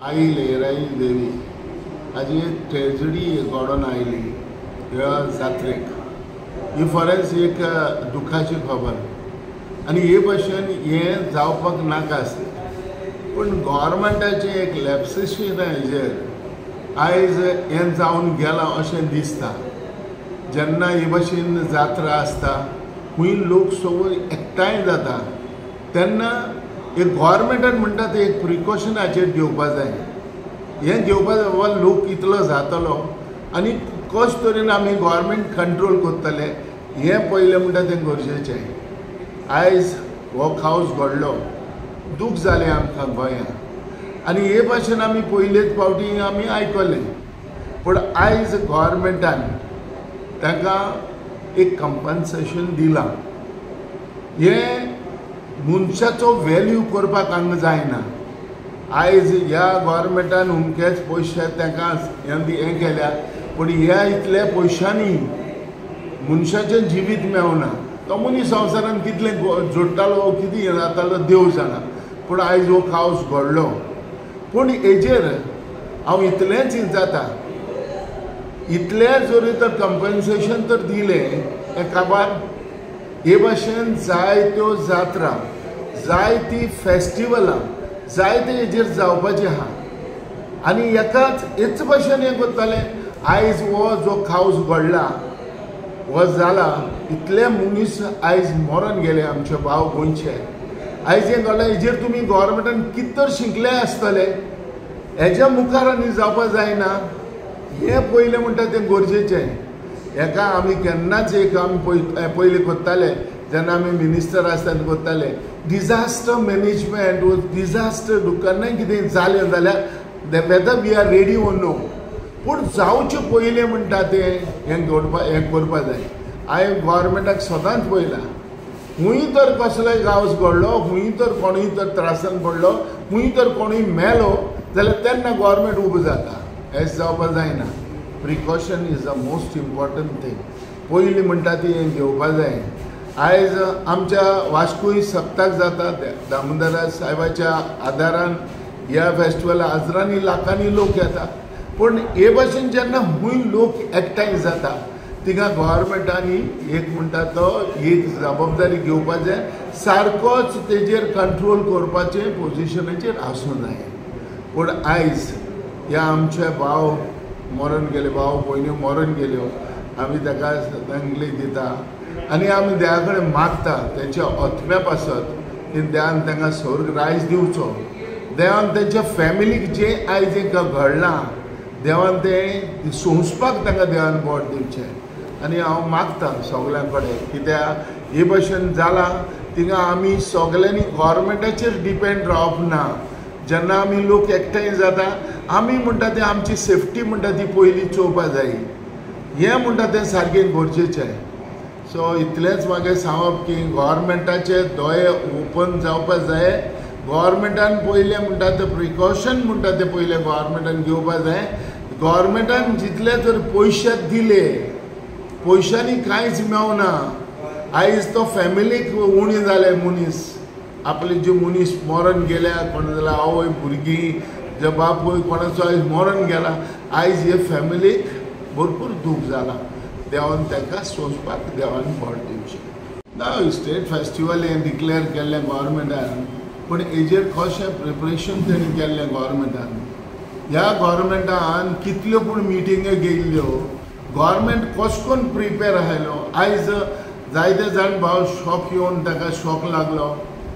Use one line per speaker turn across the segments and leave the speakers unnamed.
आई लयराई देवी हाजी एक ट्रेजडी घडोवन आयली ह्या जात्रेक. ही फरेंच एक दुखाची खबर आनी हे भशेन हें जावपाक नाका आसलें, पूण गव्हर्मेंटाचें एक लॅप्सिशन हेजेर आयज हें जावन गेलां अशें दिसता. जेन्ना हे भशेन जात्रा आसता खूंय लोक सगळे एकठांय जाता तेन्ना एक गव्हर्मेंटान म्हणटा तें एक प्रिकॉशनाचेर घेवपा जाय. हें घेवपा जाय बाबा लोक कितलो जातलो आनी कशे तरेन आमी गव्हर्मेंट कंट्रोल करतले हें पयलें म्हणटा तें गरजेचें. आयज हो खावस घडलो, दूख जालें आमकां गोंयांत आनी हे भाशेन आमी पयलेच फावटी आमी आयकलें, पूण आयज गव्हर्मेंटान तांकां एक कंपन्सेशन दिलां. हें मनशाचो वेल्यू करपाक हांगा जायना. आयज ह्या गव्हर्मेंटान अमकेच पयशे तांकां हें केल्या, पूण ह्या इतल्या पयशांनी मनशाचें जिवीत मेवना. तो मनीस संवसारान कितलें जोडटालो कितें हें जातालो देव जाणा, पूण आयज हो खावस घडलो. पूण हेजेर हांव इतलेंच जाता, इतलें जरी तर कंपन्सेशन तर दिलें हें काबार. हे भाशेन जायत्यो जात्रा जायतीं फेस्टिवलां जायते हेजेर जावपाचें आहा आनी एकाच हेच भाशेन हें करतालें. आयज हो जो खावस घडला हो जाला, इतले मनीस आयज मरोन गेले आमचे भाव गोंयचे. आयज हें घडलां हेजेर तुमी गव्हर्मेंटान कितें तर शिकले आसतले, हेज्या मुखार आनी जावपा जायना. हें पयलें म्हणटा तें गरजेचें. हेका आमी केन्नाच एक आमी पयलीं करताले जेन्ना आमी मिनिस्टर आसतना करताले डिजास्टर मॅनेजमेंट वो डिजास्टर केन्नाय कितें जालें जाल्यार whether we are ready or no, पूण जावचें पयलें म्हणटा तें हें घडपा हें करपा जाय. हांवें गव्हर्मेंटाक सदांच पळयलां, खूंय तर कसलोय गांवस घडलो, खूंय तर कोणूय तर त्रासान पडलो, खूंय तर कोणूय मेलो जाल्यार तेन्ना गव्हर्मेंट उबो जाता. हें जावपा जायना. Precaution is the most important thing. पयलीं म्हणटा ती हें घेवपा जाय. आयज आमच्या वास्कोय सप्ताक जाता, दामोदरा साहेबाच्या आदारान ह्या फेस्टिवला हजरांनी लाखांनी लोक येता, पूण हे भाशेन जेन्ना खूंय लोक एकठांय जाता थिंगा गव्हर्मेंटांनी एक म्हणटा तो एक जबाबदारी घेवपा जाय, सारकोच तेजेर कंट्रोल करपाचें पोजिशनाचेर आसूं जाय. पूण आयज ह्या आमचे भाव मरोन गेले, भाव भयण्यो मरोन गेल्यो, आमी ताका श्रद्धांजली दिता आनी आमी देवा कडेन मागता तेंच्या आत्म्या पासत की देवान तांकां स्वर्ग रायज दिवचो. देवान तेंच्या फॅमिलीक जें आयज एक घडलां देवान तें सोंसपाक तांकां देवान बोट दिवचें. आनी हांव मागता सगल्यां कडेन कित्याक हे भशेन जालां थिंगा आमी सगल्यांनी गव्हर्मेंटाचेर डिपेंड रावप ना. जेन्ना आमी लोक एकठांय जाता आमी म्हणटा तें आमची सेफ्टी म्हणटा ती पयलीं चोवपा जाय. हें म्हणटा तें सारकें गरजेचें. सो इतलेंच म्हाका सांगप की गव्हर्मेंटाचे दोळे ओपन जावपा जाय. गव्हर्मेंटान पयलें म्हणटा तें प्रिकॉशन म्हणटा तें पयलें गव्हर्मेंटान घेवपा जाय. गव्हर्मेंटान जितले जर पयशे दिले पयशांनी कांयच मेवना. आयज तो फॅमिलीक उणें जाले मनीस, आपले जे मनीस मरोन गेल्या, कोण जाल्यार आवय भुरगीं जे बापूय कोणाचो आयज मरोन गेला, आयज हे फॅमिलीक भरपूर दूख जालां. देवान तांकां सोंसपाक देवान बोट दिवचें. ना स्टेट फेस्टिवल हें डिक्लेअर केल्लें गव्हर्मेंटान, पूण हेजेर कशें प्रिपरेशन तेणी केल्लें गव्हर्मेंटान. ह्या गव्हर्मेंटान कितल्यो पूण मिटिंग्यो घेयल्ल्यो, गव्हर्मेंट कशें करून प्रिपेर आयलो. आयज जायते जाण भाव शॉक येवन ताका शॉक लागलो.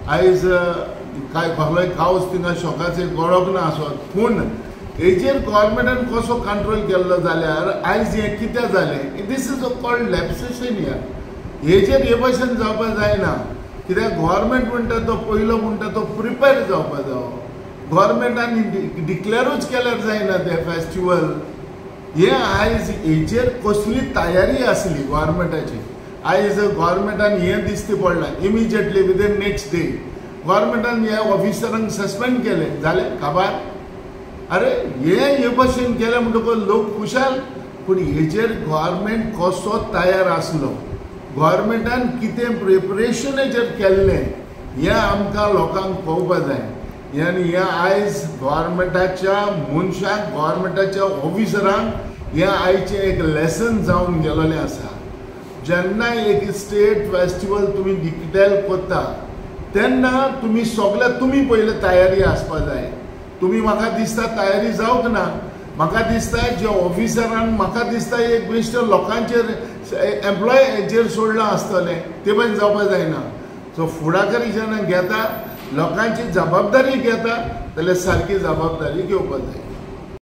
आयज कांय कसलोय कावस थिंगा शॉकाचेर गळोंक ना आसत, पूण हेजेर गव्हर्मेंटान कसो कंट्रोल केल्लो जाल्यार आयज हें कितें जालें. This is a called lapsation. ह्या हेजेर हे भशेन जावपा जायना कित्याक गव्हर्मेंट म्हणटा तो पयलो म्हणटा तो प्रिपेर जावपा जावो. गव्हर्मेंटान डिक्लेरूच केल्यार जायना तें फेस्टिवल. हें आयज हेजेर कसली तयारी आसली गव्हर्मेंटाची. आयज गव्हर्मेंटान हें दिसती पडलां इमिजिएटली विदीन नेक्स्ट डे गव्हर्मेंटान ह्या ऑफिसरांक सस्पेंड केलें जालें काबार. अरे हे भशेन केलें म्हणटकच लोक खुशाल, पूण हेजेर गव्हर्मेंट कसो तयार आसलो, गव्हर्मेंटान कितें प्रिपरेशन हेजेर केल्लें हें आमकां लोकांक पळोवपा जाय. आनी हें आयज गव्हर्मेंटाच्या मनशाक, गव्हर्मेंटाच्या ऑफिसरांक हें आयचें एक लेसन जावन गेलेलें आसा. जेन्ना एक स्टेट फेस्टिवल तुमी डिक्लेर करता तेन्ना तुमी सगळे तुमी पयले तयारी आसपा जाय. तुमी म्हाका दिसता तयारी जावंक ना. म्हाका दिसता जे ऑफिसरान म्हाका दिसता एक बेश्ट लोकांचेर एम्प्लॉयचेर सोडलां आसतलें, ते पण जावपा जायना. सो फुडाकारी जेन्ना घेता, लोकांची जबाबदारी घेता जाल्यार सारकी जबाबदारी घेवपा जाय.